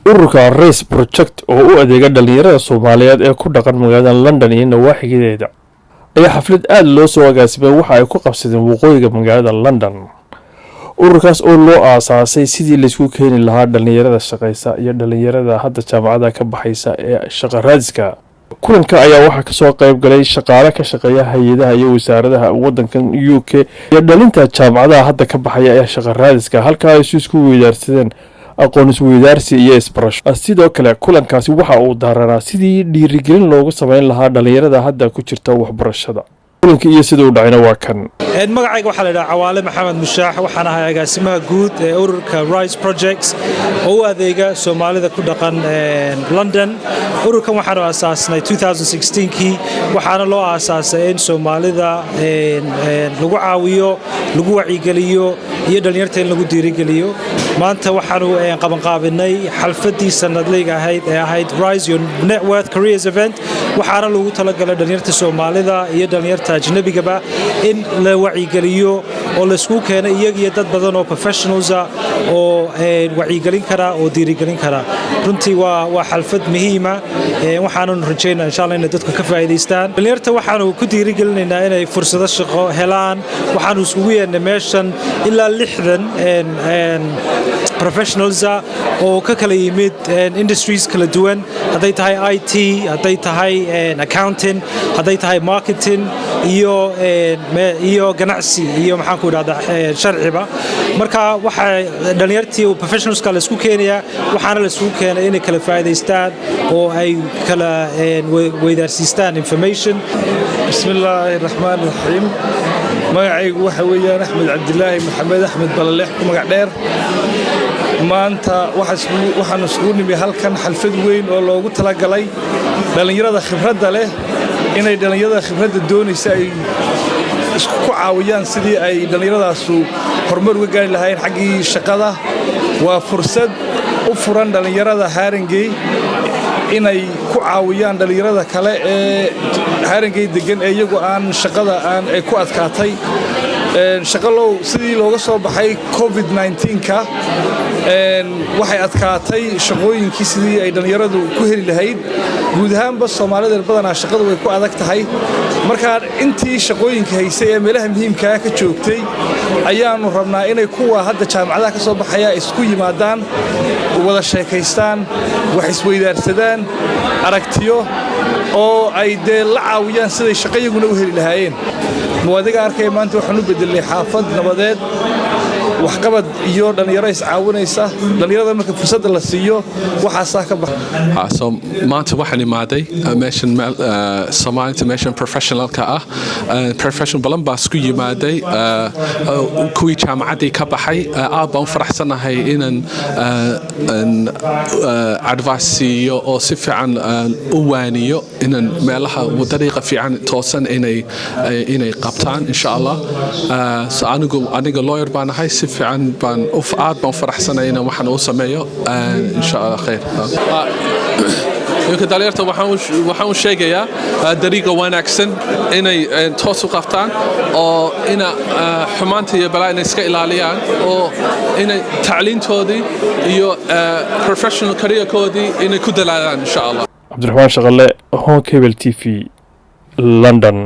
Ururka Rise Project oo u adeega dhalinyarada Soomaaliyeed ee ku dhaqan magaalada London iyo nawaaxigeeda ayaa xaflad aada loo soo agaasimay waxa ay ku qabsadeen waqooyiga magaalada London. Ururkaas oo loo aasaasay sidii laysku keeni lahaa dhalinyarada shaqaysa iyo dhalinyarada hadda jaamacada ka baxaysa ee shaqa raadiska. Kulanka ayaa waxaa kasoo qayb galay shaqaale ka shaqeeya hay-adaha iyo wasaaradaha wadankan UK iyo dhalinta jaamacadaha hadda ka baxaya ee shaqa raadiska, halkaa ay isku weydaarsadeen aqoon isweydaarsi iyo isbarasho. Sidoo kale kulankaasi waxa uu daaranaa sidii dhiirigelin loogu sameyn lahaa dhalinyarada hadda ku jirta waxbarashada. Kulanka iyo sida uu dhacayna waa kan. Magacayga waxaa la idhaha Cawaale Maxamed Mushaax. Waxaan ahay agaasimaha guud ee ururka Rise Projects oo u adeega Soomaalida ku dhaqan London. Ururkan waxaanu aasaasnay 2016kii, waxaana loo aasaasay in Soomaalida lagu caawiyo, lagu wacyigeliyo iyo dhallinyarta in lagu dhiirigeliyo. Maanta waxaanu qabanqaabinay xafladdii sanadleyga ahayd ee ahayd Rise Your Net Worth Careers Event. Waxaana loogu talagalay dhallinyarta Soomaalida iyo dhallinyarta ajnabigaba in la wacyigeliyo oo laysku keenay iyaga iyo dad badan oo professionals ah oo wacyigelin kara oo dhiirigelin kara. Runtii waa xaflad muhiima. Waxaananu rajaynaa, insha Allah, inay dadku ka faa'iidaystaan. Dhallinyarta waxaanu ku dhiirigelinaynaa inay fursado shaqo helaan. Waxaanu iskugu yeernay meeshan ilaa 60 professionals ah oo ka kala yimid industries kala duwan, hadday tahay IT, hadday tahay accounting, hadday tahay marketing iyo ganacsi iyo, maxaan ku idhahdaa, sharciba. Marka waxa dhallinyartii professionalska la isku keenayaa, waxaana la isugu keenay inay kala faa'iidaystaan oo ay kala weydaarsiistaan information. Bismillaahi raxmaan raxiim. Magacaygu waxa weeyaan Axmed Cabdilaahi Maxamed, Axmed Balaleex ku magac dheer. Maanta waxaanu isugu nimi halkan xaflad weyn oo loogu talagalay dhallinyarada khibradda leh inay dhallinyarada khibradda doonaysa ay isku ku caawiyaan sidii ay dhallinyaradaasu horumar uga gaari lahaayeen xaggii shaqada. Waa fursad u furan dhallinyarada Haringey inay ku caawiyaan dhallinyarada kale ee Haringey degan ee iyagu aan shaqada aan ay ku adkaatay shaqalow. Sidii looga soo baxay COVID 19-ka, waxay adkaatay shaqooyinkii sidii ay dhallinyaradu ku heli lahayd. Guud ahaanba Soomaalida badanaa shaqadu way ku adag tahay. Markaa intii shaqooyinka haysay ee meelaha muhiimkaa ka joogtay ayaannu rabnaa inay kuwa hadda jaamacadaha ka soo baxaya isku yimaadaan, wada sheekaystaan, wax isweydaarsadaan aragtiyo oo ay dee la caawiyaan siday shaqo iyaguna u heli lahaayeen. Muwaadiga arkaya, maanta waxaan u bedelnay xaafad nabadeed, waxqabad iyo dhallinyaro iscaawinaysa. Dhallinyarada marka fursadda la siiyo, waxaasaa ka baxa. So maanta waxaan imaaday meeshan Soomaalinta meeshan professionalka ah, professional badan baa isku yimaaday, kuwii jaamacaddii ka baxay. Aad baan u faraxsanahay inaan advice siiyo oo si fiican u waaniyo inaan meelaha dariiqa fiican toosan inay qabtaan, insha Allah. So aniga lawyer baan ahay. Si fiican baan aad baan u faraxsanahay inaan waxaan u sameeyo, insha Allah khayr. Iminka dhalinyarta waxaan u sheegayaa dariiqa wanaagsan inay toos u qabtaan oo ina xumaanta iyo balaa inay iska ilaaliyaan oo inay tacliintoodii iyo professional careerkoodii inay ku dadaalaan, insha Allah. Cabdiraxmaan Shaqale, Horn Cable TV, London.